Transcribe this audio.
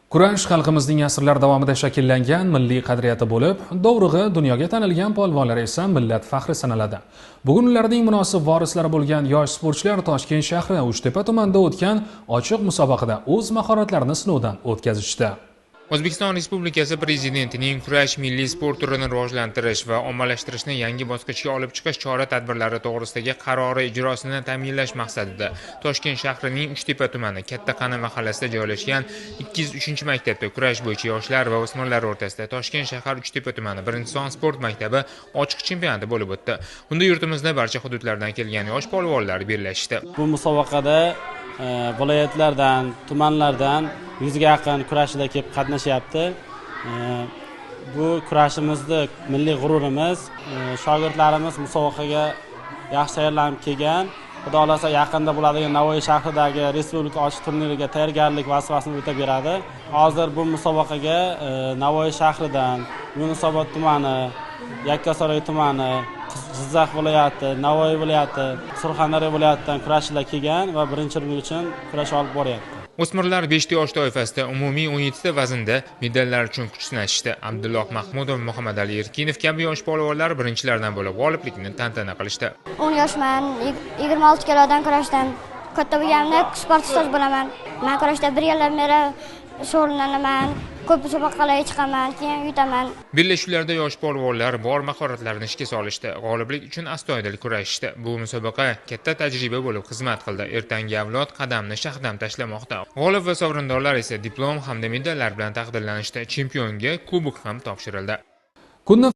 Kurash xalqimizning asrlar davomida shakllangan milliy qadriyati bo'lib, dovrug'i dunyoga tanilgan polvonlar esa millat faxri sanaladi. Bugun ularning munosib vorislari bo'lgan yosh sportchilar Toshkent shahri Uchtepa tumanida o'tgan ochiq musobaqada o'z mahoratlarini sinovdan o'tkazishdi. O'zbekiston Respublikasi Prezidentining kurash milliy sport turini rivojlantirish va ommalashtirishni yangi bosqichga olib chiqish chora-tadbirlari to'g'risidagi qarori ijrosini ta'minlash maqsadida Toshkent shahrining Uchtepa tumani Katta Qani mahallasida joylashgan 203-maktabda kurash bo'yicha yoshlar va o'smirlar o'rtasida Toshkent shahar Uchtepa tumani 1-son sport maktabi ochiq chempionati bo'lib o'tdi. Unda yurtimizning barcha hududlaridan kelgan yosh polvonlar bellashdi. Bu musobaqada viloyatlardan, tumanlardan 100 ga yaqin kurashchilar kelib qatnashyapti. Bu kurashimizni milliy g'ururimiz. Shogirdlarimiz musobaqaga yaxshi tayyorlanib kelgan. Xudo xohlasa, yaqinda bo'ladigan Navoiy shahridagi respublika ochiq turniriga tayyorgarlik vazifasini o'tab beradi. Hozir bu musobaqaga Navoiy shahridan, Yunusobod tumani, Yakkasaroy tumani, Jizzax viloyati, Navoiy viloyati, Surxondaryo viloyatidan kurashchilar kelgan va birinchi o'rin uchun kurash olib boryapti. O'smirlar 5 yosh toifasida umumiy 17 ta vaznda medallar uchun kuch sinashdi. Abdulloh Mahmudov, Muhammad Ali Erkinov kabi yosh polvonlar birinchilardan bo'lib g'oliblikni tantana qilishdi. 10 yoshman, 26 kilodan kurashdan. Katta bo'lganimda sport ustozi bo'laman. Men kurashda 1 yildan beri shug'ullanaman. Ko'p musobaqalarga chiqaman, keyin yutaman. Bellashuvlarda yosh polvonlar bor mahoratlarini ishga solishdi. G'oliblik uchun astoydil kurashishdi. Bu musobaqa katta tajriba bo'lib xizmat qildi. Ertangi avlod qadamni shahdam tashlamoqda. G'olib va sovrindorlar esa diplom hamda medallar bilan taqdirlanishdi. Chempionga kubok ham topshirildi. Kunni